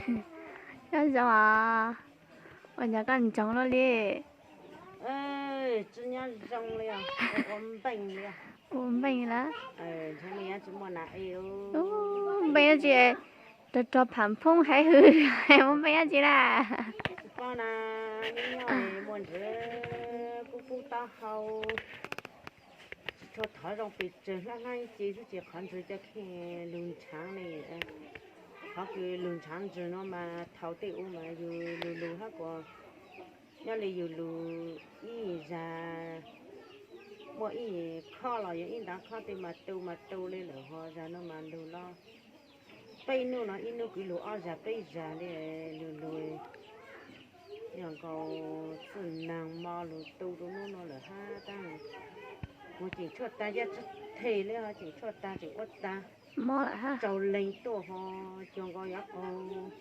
Nyob zoo os, ua cas koj ntsoov luaj li? Tsis nyob zoo li os, ua npeej li os. Ua npeej lawm. Ntshe nws tsis muaj nas e. Ua npeej dab tsi, rog rog pham phoob heev hwv, ua npeej dab tsi na? Tsis paub na, nyob nyob muaj ntshe kub kub taub hau, tsis tshua thov zoo pes tsawg, hlab hlab ib ce xwb ces qhov ntswg cov kheej lug nrhaav li. Qhov kws lug nrhaav ntswg no mas thaum tej ub mas yus lug lug hab kuas nyob li yus lug ib zag, muaj ib khob los yog ib ntav khob tej mas tu mas tu li lawm, ho zag no mas lug los peb nub no ib nub kwv lug ob zag peb zag li, lug lug yog nkaus txwj naag mo lug tu rua nub no lawm hab tab kuv tseem tshuaj tag, yaj tsi them li ho tseem tshuaj tag tseem quab tag, tsaus leeg tuaj ho cuag nkaus yuav qaug,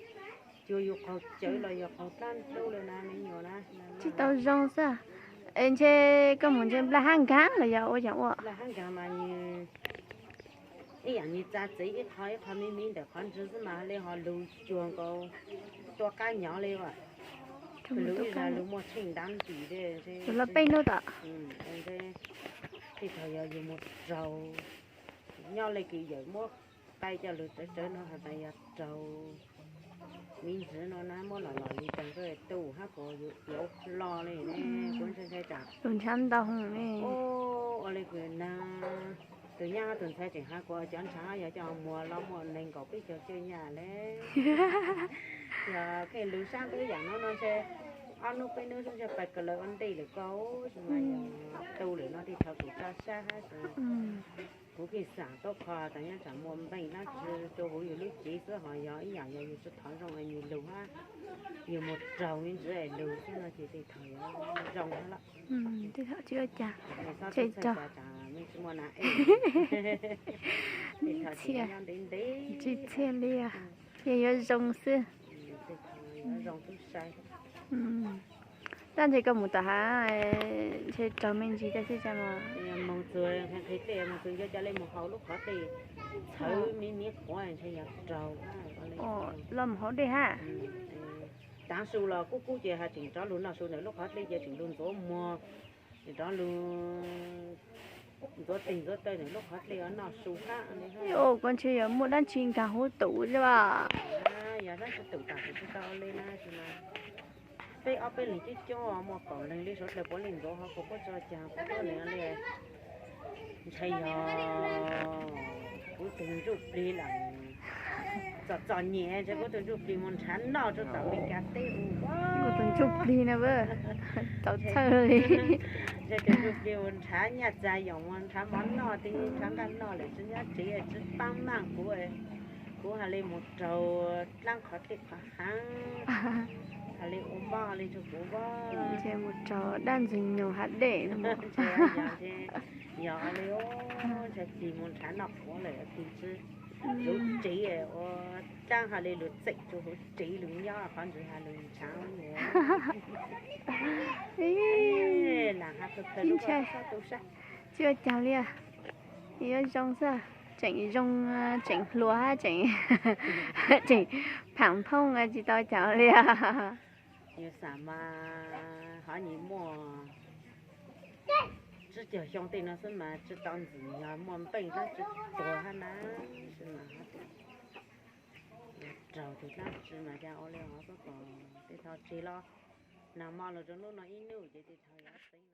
cuag yus qaug cawv los yog qaug dlaab dlub li na me nyuam na. Tsis tau zoo xwb. Es ntshe koj mus ntshe nplaj hab nkaag los yog ua caag ua? Nplaj hab nkaag mas nws ib yaam nws txav txev ib qho ib qho miv miv ntawm qhov ntswg xwb mas li ho lug cuag nkaus tua qab nyov li as. Lug ib zag lug muaj tsheej ntav ntim li. Tej thaum yog yus mus raug, nyob li kws yawm muab qai coj lug tsawv tsawv no has tas yog raug miv ntxwv no na, muab los los li taag tu hab kuas yus yuav hlo li ne, kuv ntshai ntshai tsam lug nrhav ntau li. Ua li kws na, tus nyab tus ntxhais tseem has kuas cov nrhav yog cov muag los muaj neeg nkaum peb caug caug nyaj le. Yog kheej lug sab ntuj yaam no no ntshe ob nub peb nub xwb ntshe pais kawg lawv ua ntej lawm koj, tsis mas yog tu lawm no tej thaum kuv tso sab hab kuv kheej xaam tau qhov tas nyob tsam muaj npeej dlaab tsi rua huv yus lub cev xwb ho yog ib yaam yog yus tsi thov zoo es yus lug hab yus mus raug miv ntxwv es lug xwb no ces tej thaum yuav zoo hab lawm. Tsis ua cas, tsis txhawj, tsis muaj nas e, tej thaum tsis nyob ntev ntev, tsis txhiaj li, yog yuav zoo xwb. Tej thaum yuav zoo tub sai. Tab ntshe koj mus tom hav ntshe raug me ntsis cov xwb cas mas. Moog txug nqhis tej moog txug nco cov le moog haus lub qhov tej txhawv miv miv quav ntshe yog raug. Los mus haus dej hab. Taav su los kub kub ces has tseem rov lug noj su ntawm lub qhov dlej ces tseem lug ntxuav muag, tseem rov lug ntxuav teg ntxuav taw ntawm lub qhov dlej noj su hab. Koj ntshe yog muaj dab tsi nkaag huv tum xwb as. Yog dlaab tsi tum tam sim tsis tau le na tsis mas peb ob peb leeg coob coob muaj kaum leeg li suav dlawg puav leej ntxuav ho kuv puab tso caag kuv tuab neeg li. Ntshai yog kuv tug ntsuj plig lam txom txom nyem ntshe kuv tug ntsuj plig mus nrhav noj rua tom Amelikas teb hu. Kuv tug ntsuj plig na, tau txhawj li. Ntshe tug ntsuj plig mus nrhav nyaj txag yoom mus nrhav mov noj, twb nrhav nqaj noj lawm tsis nyob tsev tsis paab maaj kuv. Kuv has li mus raug dlaab qhov tej qhov haav, has li ua mob li rua kuv. Ntshe mus raug dab ntxwg nyoog hav dej no. Yog li, ntshe tig mus nrhav noj quav lawm tig tsi, huv tsev ua dlaab has li lug txeem rua huv tsev lug nyob qhov ntswg has lug nrhav. Lam has kawg kawg lub sab tu sab. Tsis ua cas li, yuav zoo xwb, tseem zoo, tseem hluas hab tseem phaam phoob tsis tau cas li. Yus xaam mas hov nyias muaj tsib caug xyoo tej no xwb mas tsis tau ntxim yog muaj npeej dlaab tsi tuag hab na, tsis mas raug tus dlaab tsi mas cas ua li hov xwb pom tej thaum tseg los nag mo los rau nub no ib nub ces tej thaum yog teeb